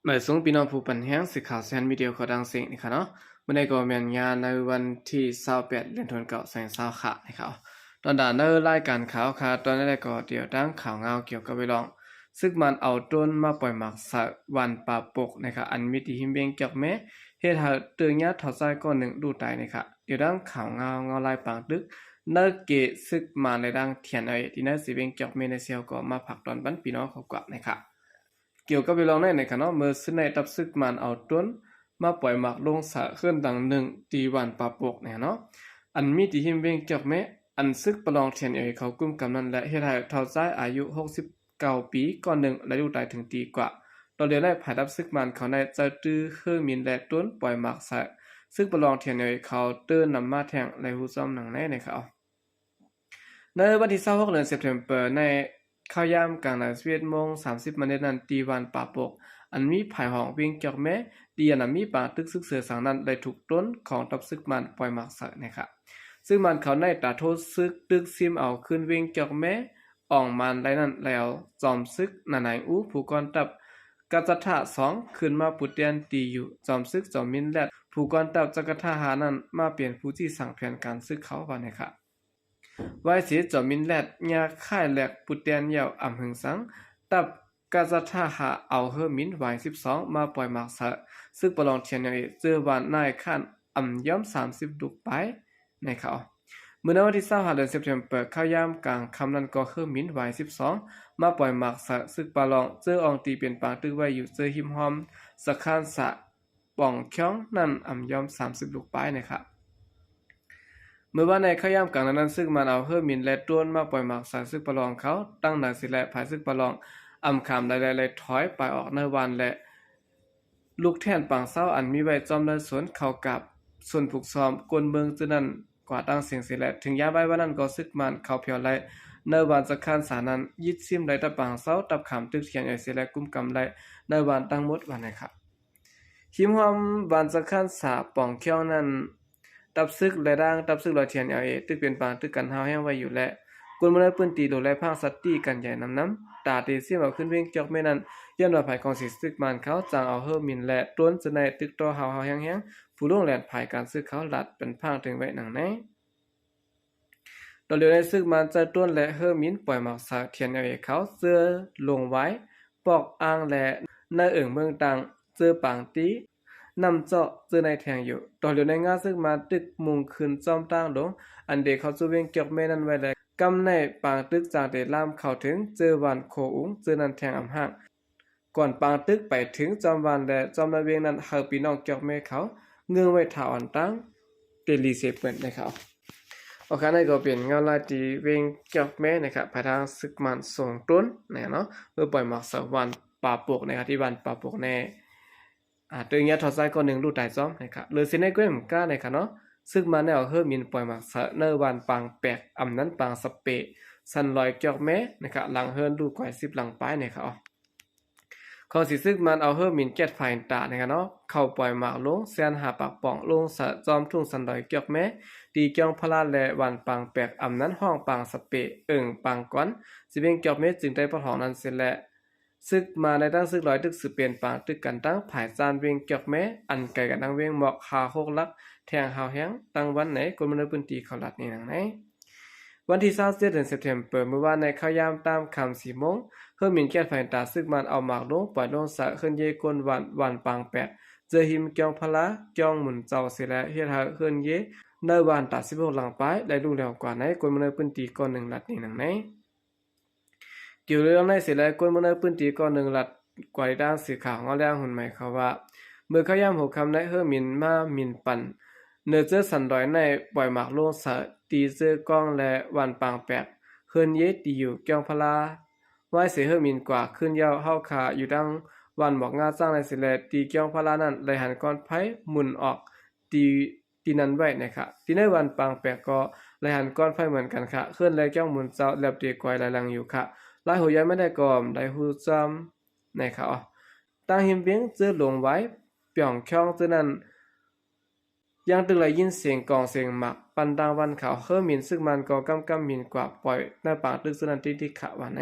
ສະບາຍດີພີ່ນ້ອງຜູ້ປັນແຮງ ສື່ຂ່າວແຊນມີເດຍຂອງຕ່າງເສງນີ້ຄ່ະເນາະ. ມື້ນີ້ກໍແມ່ນງານໃນວັນທີຊາວແປດ ເດືອນເດືອນເກົ້າ ສອງພັນຊາວຫ້ານີ້ຄ່ະ. ຕອນດານໃນລາຍການຂ່າວຄ່ະ ຕອນນີ້ກໍດຽວຕັ້ງຂ່າວງາວກ່ຽວກັບໄປລອງ ຊຶກມານເອົາໂດຣນມາປ່ອຍໝາກໃສ່ວັນປາປົກນີ້ຄ່ະ ອັນມີທີ່ຮິມເວັງຈອກແມ ເຮັດໃຫ້ເຕີຍຍາດເຖົ້າຊາຍກ້ອນໜຶ່ງລູກຕາຍນີ້ຄ່ະ. ດຽວຕັ້ງຂ່າວງາວ ງາວລາຍປາງຕຶກ ໃນເຂດຊຶກມານ ແລະ ດັ່ງ ທີເອັນເອ ທີ່ໃນເວງຈອກແມ ໃນເຊວກໍມາຝາກຕອນປັນພີ່ນ້ອງເຂົາກວ່ານີ້ຄ່ະ. ກ່ຽວກັບເລື່ອງນີ້ນະຄະເນາະ ເມື່ອຊືນໃນຕັບຊຶກມານເອົາໂດຣນມາປ່ອຍໝາກລົງໃສ່ເຮືອນຫຼັງໜຶ່ງທີ່ບ້ານປາປົກນີ້ເນາະ ອັນມີທີ່ຮິມເວງຈອກແມ ອັນຊຶກປະລອງ ທີເອັນເອ ເຂົາກຸມກຳນັ້ນ ແລະ ເຮັດໃຫ້ເຖົ້າຊາຍອາຍຸຫົກສິບເກົ້າປີ ກ່ອນໜຶ່ງ ແລະ ລູກຕາຍເຖິງຕີກວ່າ. ຕອນດຽວໃນພາຍຕັບຊຶກມານເຂົາໃນໃຊ້ຕື້ເຮືອບິນ ແລະ ໂດຣນປ່ອຍໝາກໃສ່ຊຶກປະລອງ ທີເອັນເອ ເຂົາເຕີນຳມາແທງ ແລະ ຮູ້ຊ້ອມໜັງໃນໃນຂ່າວ. ໃນວັນທີຊາວຫົກ ເດືອນເຊັບເທັມເປີ ໃນຄາວຍາມກາງນານ ສິບເອັດໂມງສາມສິບມາເນັດນັ້ນ ທີ່ບ້ານປາປົກ ອັນມີພາຍຫ້ອງເວງຈອກແມ ທີ່ອັນນະມີປາງຕຶກຊຶກເສືອສັງນັ້ນ ໄດ້ຖືກໂດຣນຂອງຕັບຊຶກມານປ່ອຍໝາກໃສ່ນະຄະ. ຊຶກມານເຂົາໃນຕາໂທດຊຶກຕຶກຊິມເອົາຄືນເວງຈອກແມ ອອງມານໄລນັ້ນ ແລ້ວຈອມຊຶກນານາຍອູ ຜູ້ກອນທັບກະຈັດທະສອງ ຂຶ້ນມາປູແທນທີ່ຢູ່ຈອມຊຶກຈອມມິນແລດ ຜູ້ກອນທັບຈັກກະທະຫ້ານັ້ນ ມາເປັນຜູ້ຊີ້ສັ່ງແຜນການຊຶກເຂົາວ່າແນວນັ້ນ. ວາຍເສ ຈອມມິນແລດ ຍາຄ້າຍແລກປູແທນແລ້ວອຳຫຶງສັງ ທັບກະຈັດທະຫ້າເອົາເຮືອບິນວາຍສິບສອງ ມາປ່ອຍໝາກໃສ່ຊຶກປະລອງ ທີເອັນເອ ເຈີບ້ານນາຍຄ້ານອຳຍອມສາມສິບລູກປາຍ ໃນຂ່າວ. ມື້ໃນວັນທີຊາວຫ້າ ເດືອນເຊັບເທັມເປີ ຄາວຍາມກາງຄ່ຳນັ້ນກໍເຮືອບິນວາຍສິບສອງ ມາປ່ອຍໝາກໃສ່ຊຶກປະລອງ ເຈີອ່ອງທີ່ເປັນປາງຕຶກໄວ້ຢູ່ເຈີຮິມຮ່ອມສະຄານສະປອງຄຽງນັ້ນອຳຍອມສາມສິບລູກປາຍນະຄະ. ເມື່ອວານໃນຄາວຍາມກາງນານນັ້ນ ຊຶກມານເອົາເຮືອບິນ ແລະ ໂດຣນມາປ່ອຍໝາກໃສ່ຊຶກປະລອງເຂົາຕັ້ງໜ້າສີແລະ ພາຍຊຶກປະລອງອຳຄາມໄດ້ ແລະ ໄດ້ຖອຍປາຍອອກໃນວັນ ແລະ ລຸກແທ່ນປາງເຊົາ ອັນມີໄວ້ຈອມເນີນສົນເຂົ້າກາບ ສົນຜູກຊອມ ກົນເມືອງເຈີນັ້ນກວ່າຕັ້ງເສັງເສຍແລະ ເຖິງຍາມໄວວານນັ້ນກໍຊຶກມານເຂົ້າພຽວໄລ່ໃນວັນສະຄານສານັ້ນ ຍຶດຊິມໄດ້ຕະປາງເຊົາ ຕັບຂາມຕຶກ ທີເອັນເອ ເສຍແລະ ກຸມກຳໄດ້ໃນວັນທັງໝົດວ່າແນວນັ້ນ. ຮິມຮ່ອມວັນສະຄານສາປອງຄຽງນັ້ນ ຕັບຊຶກ ແລະ ດ່າງຕັບຊຶກລອຍ ທີເອັນເອ ຕຶກເປັນປາງຕຶກກັນຮ້າວແຮງໄວ້ຢູ່ ແລະ ຄົນເມືອງໃນພື້ນທີ່ໂລແລພັງສະຕິກັນໃຫຍ່ນຳໆ ຕາເຕຊິມເອົາຄືນເວງຈອກແມນັ້ນ ຍ້ອນວ່າພາຍຂອງສີຊຶກມານເຂົາຈັ່ງເອົາເຮືອບິນ ແລະ ໂດຣນເຈີໃນຕຶກຕໍ່ຮ້າວໆແຮງໆ ຜູ້ລົງແລ່ນພາຍການຊຶກເຂົາລັດເປັນພາງເຖິງໄວ້ໜັງໃນ. ຕອນດຽວໃນຊຶກມານໃຊ້ໂດຣນ ແລະ ເຮືອບິນປ່ອຍໝາກໃສ່ ທີເອັນເອ ເຂົາເຈີລົງວາຍ ປອກອ່າງ ແລະ ໃນເອີງເມືອງຕ່າງ ເຈີປາງຕີ ນ້ຳເຈາະ ເຈີໃນແທງຢູ່. ຕອນດຽວໃນງາຊຶກມານຕຶກມຸ່ງຂຶ້ນຈອມຕ່າງດົງ ອັນເດເຂົ້າສູ່ເວງຈອກແມນັ້ນໄວ້ ແລະ ກຳໃນປາງຕຶກຈັ່ງເດລາມເຂົ້າເຖິງເຈີວັນໂຄອຸງ ເຈີນັ້ນແທງອຳຮາກ ກ່ອນປາງຕຶກໄປເຖິງຈອມວັນ ແລະ ຈອມໃນເວງນັ້ນ ໃຫ້ພີ່ນ້ອງຈອກແມເຂົາເງື້ອງໄວ້ຖ້າອ່ອນຕ່າງເຕລີເສເປິນນະຄະ. ໂອເຄ ນັ້ນກໍເປັນງານລາຍທີ່ເວງຈອກແມນະຄະ ພາຍທາງຊຶກມານສົ່ງໂດຣນນະເນາະ ເພື່ອປ່ອຍໝາກໃສ່ວັນປາປົກນະຄະ ທີ່ບ້ານປາປົກແນ່ ອາ ໂດຍຍາດເຖົ້າຊາຍກໍໜຶ່ງລູກຕາຍຊ້ອມນະຄະ. ເລີເຊນໃນແຂວງການນະຄະເນາະ ຊຶກມານໄດ້ເອົາເຮືອບິນປ່ອຍໝາກໃສ່ໃນບ້ານປາງແປກ ອຳນານປາງສະເປ ສັນລອຍຈອກແມນະຄະ ຫຼັງເຮືອນລູກກວ່າສິບຫຼັງປາຍນະຄະ. ຂອງສີຊຶກມານເອົາເຮືອບິນແກັດໄຟຟ້ານະຄະເນາະ ເຂົ້າປ່ອຍໝາກລົງແຊນຫາປາກປ່ອງ ລົງສະຈອມທຸ່ງສັນດອຍຈອກແມ ຕີກຽງພະລາ ແລະ ບ້ານປາງແປກ ອຳນານຫ້ອງປາງສະເປ ເອີ່ງປາງກອນ ຊິເວງຈອກແມ ຈຶ່ງໄດ້ປະທ້ອງນັ້ນເສຍແລະ ຊຶກມານໄດ້ຕັ້ງຊຶກລອຍຕຶກສືບເປັນປາງຕຶກກັນຕັ້ງພາຍຈ້ານເວງຈອກແມ ອັນໄກກັນທັງເວງໝອກຫ້າຫົກຫຼັກ ແທງຮ້າວແຮງຕັ້ງວັນໃນ ຄົນເມືອງໃນພື້ນທີ່ເຂົາລັດນີ້ໜັງໃນ. ວັນທີຊາວເຈັດ ເດືອນເຊັບເທັມເປີ ມື້ວານໃນຄາວຍາມຕາມຄ່ຳສີ່ໂມງ ເຮືອບິນແກັດໄຟຟ້າ ຊຶກມານເອົາໝາກລົງ ປ່ອຍລົງສະເຮືອນເຢຄົນບ້ານ ບ້ານປາງແປກ ເຈີຮິມກຽງພະລາ ກຽງໝູນເຈົ້າເສຍແລະ ເຮັດໃຫ້ເຮືອນເຢໃນບ້ານຕາສິບຫົກຫຼັງປາຍ ໄດ້ລຸແຫຼວກວ່າໃນ ຄົນເມືອງໃນພື້ນທີ່ກ່ອນໜຶ່ງລັດນີ້ໜັງໃນ. ກ່ຽວເລື່ອງໃນເສຍແລະ ຄົນເມືອງໃນພື້ນທີ່ກ່ອນໜຶ່ງລັດ ກວ່າຕິດຕາມສື່ຂ່າວງອແລງຮຸນໃໝ່ເຂົາວ່າ ເມື່ອຄາວຍາມຫົວຄ່ຳໃນເຮືອບິນມາມິນປັນ ເນີເຈີສັນດອຍໃນ ປ່ອຍໝາກລົງສະ ຕີເຈີກອງ ແລະ ວັນປາງແປກ ເຮືອນເຢຕີຢູ່ກຽງພະລາ ວາຍເສຍເຮືອບິນກວ່າ ຂຶ້ນເຍົາເຮົາຄາຢູ່ດັ່ງວັນໝອກງາຈ້າງໃນເສຍແລະ ຕີກຽງພະລານັ້ນ ໄດ້ຫັນກ້ອນໄຟໝຸ່ນອອກ ທີ່ ທີ່ນັ້ນໄວ້ນະຄະ. ທີ່ໃນບ້ານປາງແປກກໍໄດ້ຫັນກ້ອນໄຟເໝືອນກັນຄະ ເຮືອນແລະກຽງໝູນເຈົ້າ ແລບເຕກວາຍຫຼາຍຫຼັງຢູ່ຄະ ຫຼາຍຫົວໃຫຍ່ແມ່ນໄດ້ກໍໄດ້ຮູ້ຊ້ຳນະຄະ. ຕາງຮິມເວງເຈີລົງວາຍ ປຽງຄຽງເຈີນັ້ນ ຍັງຕຶກໄດ້ຍິນສຽງກອງສຽງໝາກປັ່ນຕ່າງວັນຄະ ເຮືອບິນຊຶກມານກໍກຳກຳມິນກວ່າ ປ່ອຍໃນປາງຕຶກເຈີນັ້ນຕິດໆຄະວ່າໃນ.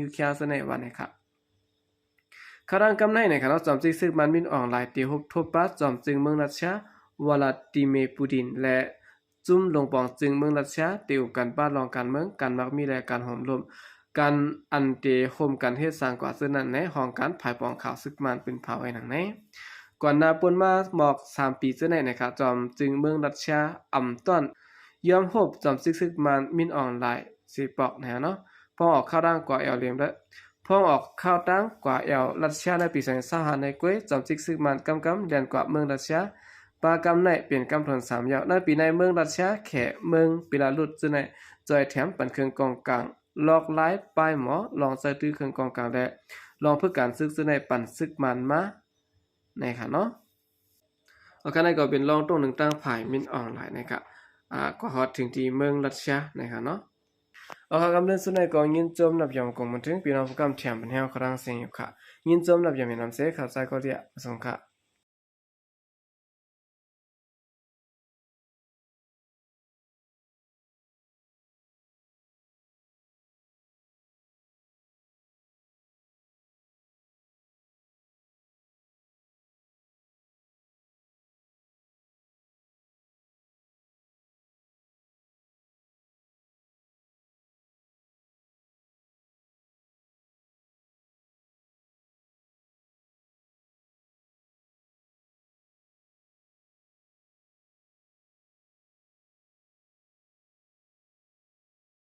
ຢູເຄລຍ ເຊິ່ງໃນວັນນີ້ຄ່ະ. ຂ່າວດັ່ງກ່າວໃນ ໃນຂະນະ ຈອມຈິກເຊືອກມັນ ມິນ ອອງ ລາຍ ໄດ້ພົບທົບປະ ຈອມຈຶ່ງເມືອງຣັດເຊຍ ວລາດີເມ ປູຕິນ ແລະ ຈຸ້ມລົງປອງຈຶ່ງເມືອງຣັດເຊຍ ໄດ້ໂອ້ກັນປະລອງການເມືອງ, ການມັກມີ ແລະ ການໂຫມລົມ ການອັນໄດ້ໂຮມກັນເຮັດສ້າງກວ່າເຊິ່ງນັ້ນ ໃນຫ້ອງການຝ່າຍປ້ອງກັນເມືອງ ເຊິ່ງມັນເປັນເຜົ່າໄວ້ໜັງໃນ. ກ່ອນໜ້າປຸ້ນມາໝອກສາມປີເຊິ່ງໃນ ໃນຂະນະ ຈອມຈຶ່ງເມືອງຣັດເຊຍ ອຳຕ້ອນ ຍອມຮົບ ຈອມຈິກເຊືອກມັນ ມິນ ອອງ ລາຍ ເຊປອກ ໃນຂະນະ ເນາະ ພອງອອກຂ່າວດັ່ງກວ່າແອວເລັມ ແລະ ພອງອອກຂ່າວດັ່ງກວ່າແອວຣັດເຊຍ ໃນປີສອງພັນຊາວຫ້າ ໃນກວຍ ຈອມຈິກເຊືອກມັນ ກຳກຳ ແລ່ນກວ່າເມືອງຣັດເຊຍ ປາກຳໃນ ເປັນກຳທົນສາມຢາວ ໃນປີໃນ ເມືອງຣັດເຊຍ ແຂເມືອງເບລາຣຸດ ເຊິ່ງໃນ ຈ່ອຍແຖມປັນເຄື່ອງກອງກາງ ລອກລາຍ ປ້າຍໝໍ ລອງໃຊ້ຕື້ເຄື່ອງກອງກາງ ແລະ ລອງຝຶກການເຊືອກ ເຊິ່ງໃນ ປັນເຊືອກມັນມາ ໃນຂະນະ ເນາະ. ໂອເຄ ນັ້ນກໍເປັນລອງຕົງໜຶ່ງຕັ້ງຝ່າຍມິນອອງລາຍ ໃນກະ ອ່າ ກໍຮອດເຖິງທີ່ເມືອງຣັດເຊຍ ໃນຂະນະ ເນາະ. ເອົາ ຄຳເລື່ອງສຸດໃນກໍຍິນຊົມນັບຢອມກົງບັນເທີງ ພີ່ນ້ອງຜູ້ກຳແຖມບັນແຮວ ຄະລັງເຊງຢູ່ຂະ ຍິນຊົມນັບຢອມເຫັນນຳເຊ ຂະໃຈກໍເລຍ ປະສົງຂະ